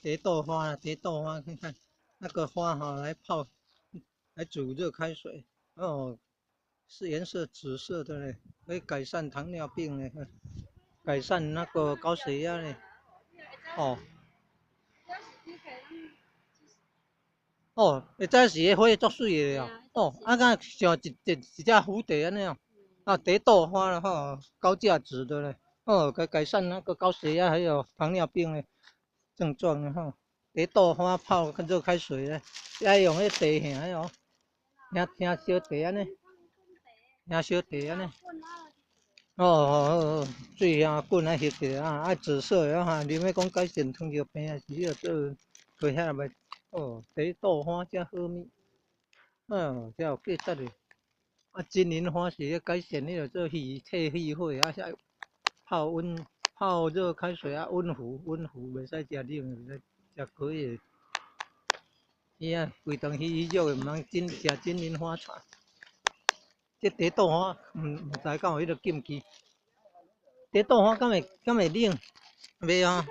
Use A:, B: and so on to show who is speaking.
A: 蝶豆花，蝶豆花，看看那個花哈，來泡，來煮熱開水，哦，是顏色紫色的嘞，可以改善糖尿病嘞，改善那個高血壓嘞，哦。哦，會知是彼花足媠的哦，哦，啊，敢像一一一隻蝴蝶按呢哦，啊，蝶豆花啦吼，高價值的嘞，哦，改善那個高血壓還有糖尿病的症狀的吼，蝶豆花泡熱開水咧，愛用彼茶兄哦，聽聽小茶按呢，聽小茶按呢，哦哦哦，水啊滾啊翕者啊，啊紫色的哈，啉咧講改善糖尿病啊，是彼個做高血壓的。哦，蝶豆花遮好物，嗯，遮有價值的。啊，金銀花是咧改善彼個做氣退氣火，啊，啥泡溫泡熱開水啊，溫服溫服，袂使食冷的，袂使食苦的。伊啊，胃腸虛虛弱的，毋通金食金銀花茶。這蝶豆花，毋知敢有彼個禁忌。蝶豆花敢會敢會冷？袂啊。